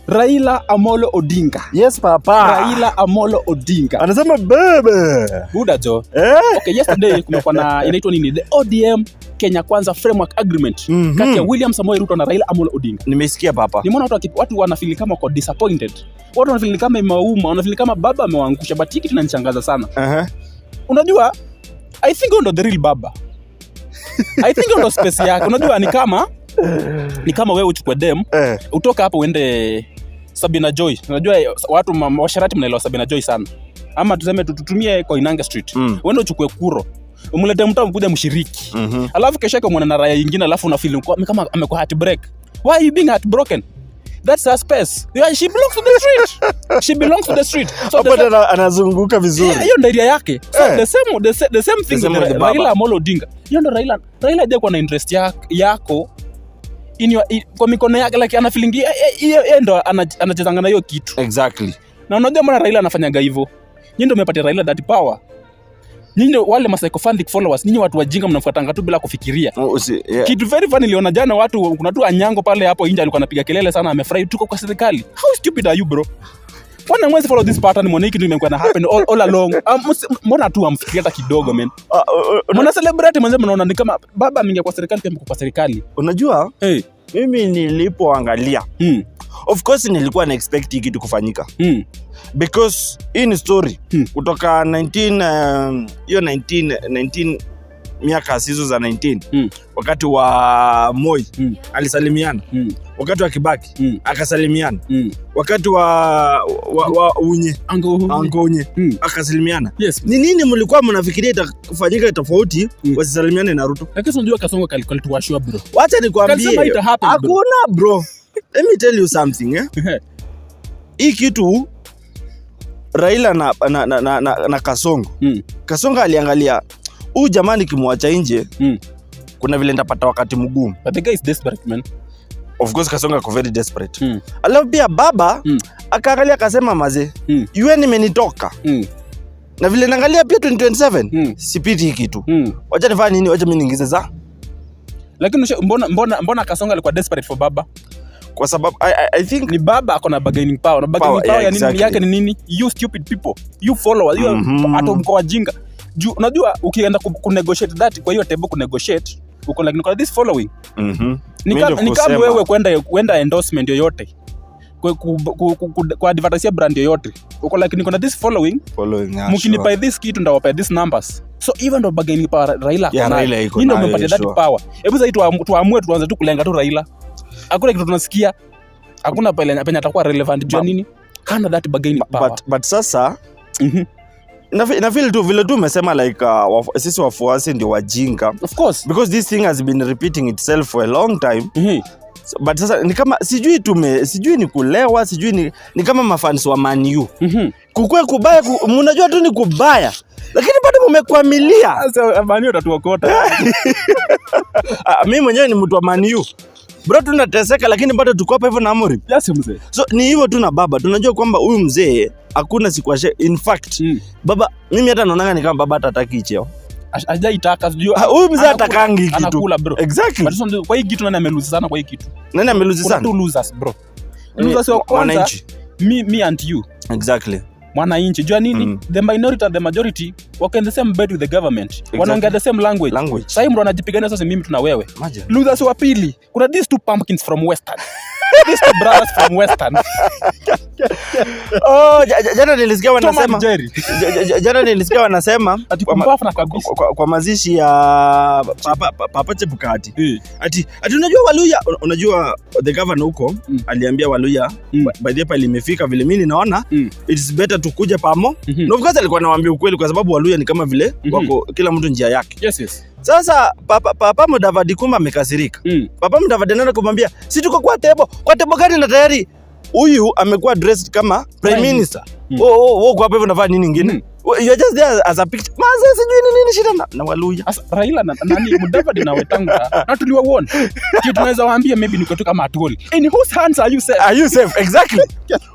Raila Amolo Odinga. Yes, papa. Raila Amolo Odinga. Anasema bebe. Buda jo. Eh? Okay, yesterday kumekuwa na inaitwa nini? The ODM Kenya Kwanza Framework Agreement kati ya William Samoei Ruto na Raila Amolo Odinga. Nimesikia, papa. Nimeona watu wanafeel kama wako disappointed. Watu wanafeel kama imewauma, wanafeel kama baba amewaangusha, but hii kitu inanishangaza sana. Unajua, I think huyo ndo the real baba. I think huyo ndo space yake. Unajua ni kama wewe uchukue dem, utoka hapo uende Sabina Joy. Unajua watu washarati mnaelewa Sabina Joy sana. Ama tuseme tutumie Koinange Street. Uende uchukue kuro. Umlete mtu mkuja mshiriki. Alafu kesho yake muone na raya ingine, alafu una feel kama amekuwa heartbreak. Why are you being heartbroken? That's her space. Yeah, she belongs to the street. She belongs to the street. So Hapo anazunguka vizuri. Yeah, hiyo ndo area yake. So the same thing The same with with the baba. Raila Amolo Odinga. Hiyo ndo Raila. Raila hajakuwa na interest yako kwa mikono yake, like ana feeling yeye ndo anachezanga na hiyo kitu. Na unajua mbona Raila anafanyaga hivyo? Nyinyi ndio mmepatia Raila that power. Nyinyi ndio wale ma sycophantic followers, nyinyi watu wajinga mnafuatanga tu bila kufikiria. Oh, yeah. Kitu very funny niliona jana, watu, kuna tu Anyango pale hapo nje alikuwa anapiga kelele sana, amefurahi tuko kwa serikali. How stupid are you, bro? Mbona mwezi follow this pattern, mbona hii kitu imekuwa na happen all along? Mbona tu amfikiria hata kidogo, man? Mbona celebrate mwanzo mnaona ni kama baba ameingia kwa serikali, pia mko kwa serikali. Unajua Hey. Mimi nilipoangalia, of course nilikuwa na expect hii kitu kufanyika because hii ni story kutoka 19 hiyo 19 19 miaka sizo za 19 wakati wa Moi alisalimiana, wakati wa Kibaki akasalimiana, wakati wa Unye Ango. Ango Unye akasalimiana. Ni nini mlikuwa mnafikiria itafanyika tofauti wasisalimiane na Ruto? Lakini unajua Kasongo kalituwashua, bro. Wacha nikwambie, Kalisema ita happen, bro. Hakuna, bro. Let me tell you something, eh? Hii kitu Raila na Kasongo, Kasongo aliangalia huyu jamaa nikimwacha nje kuna vile nitapata wakati mgumu. But the guy is desperate, man. Of course Kasongo ako very desperate. Alafu pia baba akaangalia akasema, "Mazee, UN imenitoka na vile naangalia pia 2027 sipiti hii kitu. Wacha nifanye nini? Wacha mimi niingize za Lakini mbona Kasongo alikuwa desperate for baba? Kwa sababu I think Ni baba ako na bargaining power. Na bargaining Power, power, yeah, ya nini exactly. yake ni nini? You stupid people. You followers. You hata mko wajinga. Juu unajua ukienda ku negotiate that kwa hiyo table ku negotiate, uko like, niko na this following. Mimi ndio Ni kama kusema. wewe kwenda endorsement yoyote. Ku advertise brand yoyote. Uko like, niko na this following, Following, yeah, mkinipa sure. this kitu ndawapa this numbers. So even ndo bargaining power Raila ako Yeah, nayo. Raila iko Nyinyi ndio nayo, mmepatia that power. Hebu sasa tuamue tuanze tu kulenga tu Raila. Hakuna kitu tunasikia. Hakuna pale penye atakuwa relevant juu ya nini? Hana that bargaining power. But sasa na feel tu vile tu umesema like sisi wafuasi ndio wajinga Of course. Because this thing has been repeating itself for a long time. So, but sasa ni kama sijui ni kulewa, sijui ni kama mafans wa Man U, kukue kubaya mnajua tu ni kubaya lakini bado mumekwamilia. Sasa Man U utatuokota. Ah, mimi mwenyewe ni mtu wa Man U, bro, tunateseka lakini bado tuko hapa hivyo na Amorim. Yes, mzee. So ni hivyo tu na baba, tunajua kwamba huyu mzee hakuna siku in fact baba, mimi hata naonanga ni kama baba hata hataki cheo. Hajaitaka sijui. Ah, huyu mzee hatakangi kitu. Anakula, bro. Exactly. But sasa kwa hii kitu nani amelose sana kwa hii kitu? Nani amelose Kuna sana? two losers, bro. Ni Losers wa kwanza mwananchi. me and you. Exactly. Mwananchi. Jua nini? The minority and the majority wako in the same bed with the government. Wanaongea the same language. Language. Sasa mtu anajipigania sasa mimi tu na wewe. Imagine. Losers wa pili, kuna these two pumpkins from Western. These two brothers from Western. Oh, jana nilisikia Tom wanasema and Jerry. Jana nilisikia wanasema Ati kumbafu na kabisa. kwa mazishi ya Papa Chebukati ati unajua Waluya, unajua the governor huko aliambia Waluya, by the way limefika vile mimi ninaona it's better tukuja pamo. Na of course alikuwa anawaambia ukweli kwa sababu Waluya ni kama vile wako kila mtu njia yake. Sasa Papa Mudavadi kumbe amekasirika. Papa Mudavadi anaenda kumwambia, "Si tuko kwa table, kwa table gani na tayari huyu amekuwa dressed kama prime Prime minister?" Oh, oh, kwa hapo hivyo unafanya nini ingine? You're just there as a picture. Maze sijui ni nini shida na Waluya. Sasa Raila na nani, Mudavadi na Wetangula, na tuliwaona. Kitu tunaweza waambia maybe niko tu kama Atwoli. In whose hands are you safe? Are you safe? Exactly.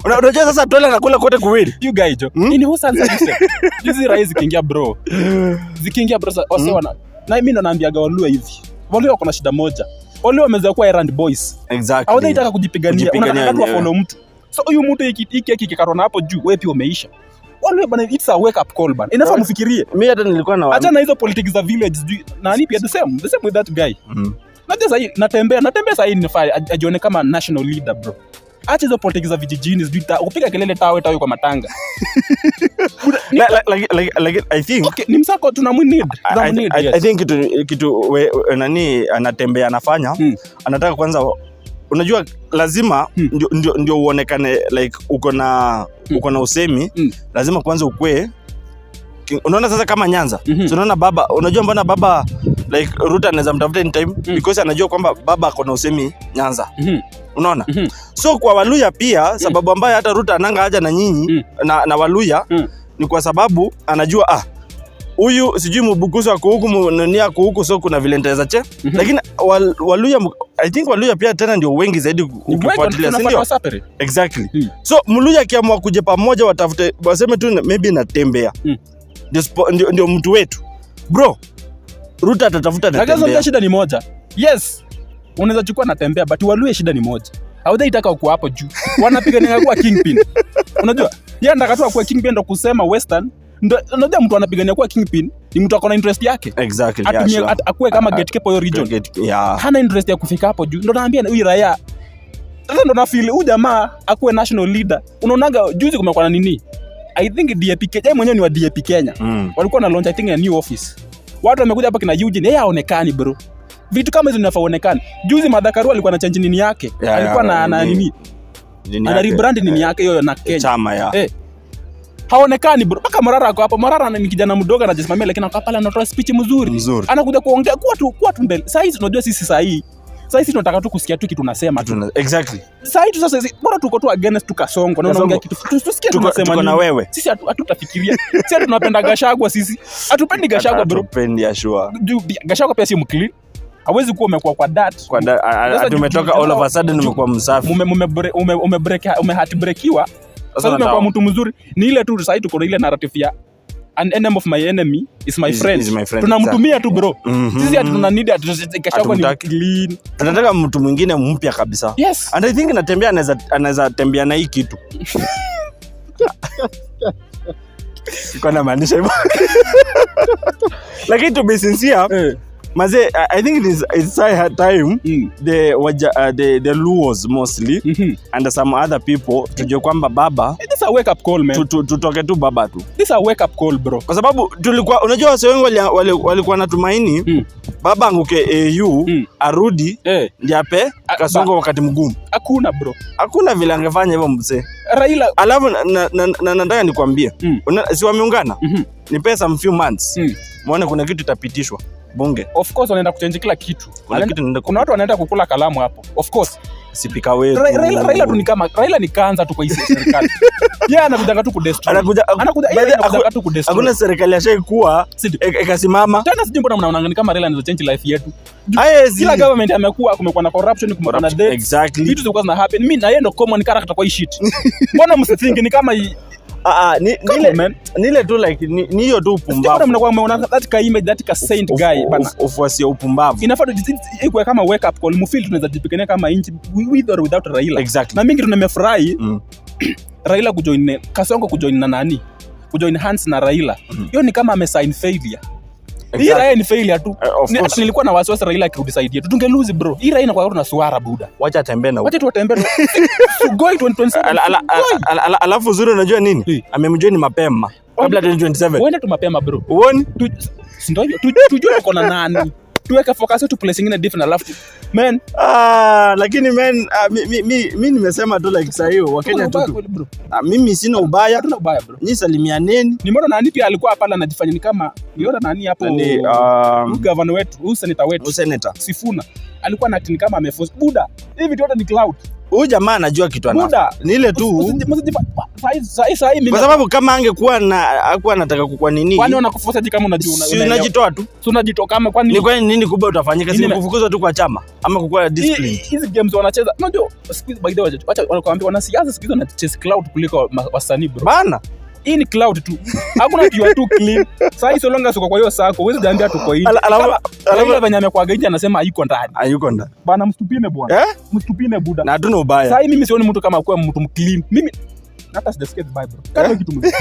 Unajua sasa Atwoli anakula kote kuwili. You guy jo. In whose hands are you safe? Hizi rais zikiingia, bro. Zikiingia, bro, wase wana na mimi ndo naambiaga Waluya hivi. Waluya wako na shida moja. Waluya wamezoea kuwa errand boys. Exactly. Hawataitaka kujipigania. Kujipigania Unataka tu wenyewe. wafollow mtu. So huyu mtu hiki hiki kikikatwa na hapo juu, wewe pia umeisha. Wale bana, it's a wake up call bana. Inafaa mfikirie. Mimi hata nilikuwa na Acha na hizo politics za village sijui nani pia the same with that guy. Najua sahii natembea sahii nifaa ajione kama national leader, bro. Acha hizo politics za vijijini, sijui kupiga kelele tawe tawe kwa matanga. Like, I think Okay, ni msako tunamuneed. Tunamuneed, yes. I think kitu nani anatembea anafanya, anataka kwanza, unajua lazima ndio uonekane like uko na uko na usemi, lazima kwanza ukue, unaona sasa kama Nyanza, so unaona baba, unajua mbona baba, like Ruto anaweza mtafuta anytime, because anajua kwamba baba ako na usemi Nyanza, unaona? So kwa Waluya pia, sababu ambayo hata Ruto ananga haja na nyinyi na Waluya ni kwa sababu anajua, ah, huyu sijui Mubukusu ako huku, nani ako huku, so kuna vile nitaweza che, lakini Waluya, I think Waluya pia tena ndio wengi zaidi ukifuatilia, si ndio? Exactly. So Mluya akiamua kuja pamoja, watafute, waseme tu maybe natembea, ndio mtu wetu, bro, Ruto atatafuta Lakini natembea. shida ni moja. Yes, unaweza chukua natembea, but Waluya shida ni moja. Haujaitaka kuwa hapo juu. Wanapigania kuwa kingpin. Unajua? Yeye anataka tu akuwe kingpin ndo kusema Western. Ndo unajua mtu anapigania kuwa kingpin ni mtu akona interest yake. Atumie akuwe kama gatekeeper hiyo region. Hana interest ya kufika hapo juu. Ndo naambia huyu raia. Sasa ndo na feel huyu jamaa akuwe national leader. Unaonaga juzi kumekuwa na nini? I think DAP Kenya, yeye mwenyewe ni wa DAP Kenya. Walikuwa na launch, I think, a new office. Watu wamekuja hapa kina Eugene, yeye haonekani, bro. Vitu kama hizo inafaa uonekane. Juzi Martha Karua alikuwa na change nini yake. Alikuwa na nini? Nini Ana yake? rebrand nini yake hiyo na Kenya. Chama ya Eh. Haonekani, bro. Mpaka Morara ako hapo. Morara ni kijana mdogo anajisimamia, lakini ako pale anatoa speech mzuri. Mzuri. Anakuja kuongea kuwa tu mbele. Sasa hizi unajua sisi saa hii. Sasa hizi tunataka tu kusikia tu kitu tunasema tu. Sasa hii tu sasa bora tuko tu against tu Kasongo na unaongea kitu. Tusikie tunasema Tuko na nini. wewe. Sisi hatutafikiria. Sisi tunapenda Gachagua sisi. Hatupendi Gachagua, bro. Hatupendi ya sure. Juu Gachagua pia si mclean. Hawezi kuwa umekuwa kwa that. Kwa Sasa ati umetoka all of a sudden umekuwa msafi. Ume heartbreakiwa. Sasa umekuwa mtu mzuri. Ni ile tu sasa tuko na ile narrative ya an enemy of my enemy is my friend. Is my friend. Tunamtumia tu, bro. Sisi hatu tuna need ati Gachagua ni Hatumtaki. clean. Tunataka mtu mwingine mpya kabisa. Yes. And I think natembea anaweza tembea na hii kitu. Sikuwa namaanisha hivyo. Lakini to be sincere, mazee, I think it's high time the Luos mostly and some other people tujue kwamba baba This is a wake up call, man. tutoke tu baba tu. This is a wake up call, bro. Kwa sababu tulikuwa, unajua wase wengi walikuwa natumaini baba anguke AU, arudi ndiye ape Kasongo wakati mgumu. Hakuna, bro. Hakuna vile angefanya hivyo mzee. Raila Alafu na nataka nikwambie, si wameungana? Nipe some few months, muone kuna kitu itapitishwa bunge. Of course wanaenda kuchange kila kitu. Kuna kitu inaenda. Kuna watu wanaenda kukula kalamu hapo. Of course. Spika wetu. Raila tu ni kama Raila ni kanza tu kwa hii serikali. Yeye anakuja tu kudestroy. Anakuja Anakuja, by the- yeye anakuja tu kudestroy. Hakuna serikali ashaikuwa Si ndio? ikasimama. Tena sijui mbona mnaona ni kama Raila anaweza change life yetu. Haezi. Kila government amekuwa, kumekuwa na corruption, kumekuwa na death. Vitu zilikuwa zina happen. Mimi na yeye ndo common character kwa hii shit. Mbona msithink ni kama Ah, ah, Come nile on, man. Nile tu like ni hiyo tu Sijui mbona upumbavu. mnakuwa mmeona that ka image, that ka saint guy bana. Ufuasi ya upumbavu. Inafaa ikuwe kama wake up call, mfeel tunaweza jipigania kama nchi with or without Raila. Na mingi tunamefurahi Raila kujoin Kasongo, kujoin na nani, kujoin hands na Raila, hiyo ni kama amesign failure. Hii Raila ni failure tu. Of course. Nilikuwa na wasiwasi Raila akirudi side yetu tungelose, bro. Hii Raila inakuwa tuna suara, buda. Wacha atembee na Wacha tu watembee. Sugoi 2027. Sugoi. Alafu uzuri unajua nini? Amemjoin mapema kabla 2027. Uende tu mapema, bro. Uoni? Si ndio hivyo? Tujue tuko na nani, tuweke focus yetu place ingine different, alafu man. Ah, lakini man, ah, mi nimesema tu like sahii Wakenya Hatuna tu ubaya, bro. Ah, mimi sina ubaya. Hatuna ubaya, bro. Nyi salimianeni. Nimeona nani pia alikuwa pale anajifanya ni kama, niliona nani hapo? Nani, Huyu governor wetu, huyu senator wetu. Huyu senator. Sifuna alikuwa na acting kama ameforce, buda. Hivi vitu yote ni clout. Huyu jamaa anajua kitu ana. Buda. Ni ile tu Sahi mimi kwa sababu kama angekuwa na hakuwa anataka kukua nini? Kwani wanakuforce aje kama unajua Si unaelewa? unajitoa tu. Si unajitoa kama kwani Ni kwani nini kubwa utafanyika? Si Nini kufukuzwa tu kwa chama ama kukuwa discipline? Hizi games wanacheza, unajua siku hizi, by the way, wacha wanakuambia wanasiasa siku hizi wana chase clout kuliko wasanii, bro. Bana. Hii ni clout tu. Hakuna ati you are too clean. Sasa hii so long as uko kwa hiyo sako, huwezi jiambia tuko nje. Alafu Raila venye amekuaga nje anasema hayuko ndani. Hayuko ndani. Bana, msitupime, bwana. Eh? Msitupime, buda. Na hatuna ubaya. Sasa hii mimi sioni mtu kama kuwa mtu mclean. Mimi hata sijasikia vibaya, bro. Kama Eh? kitu mzuri.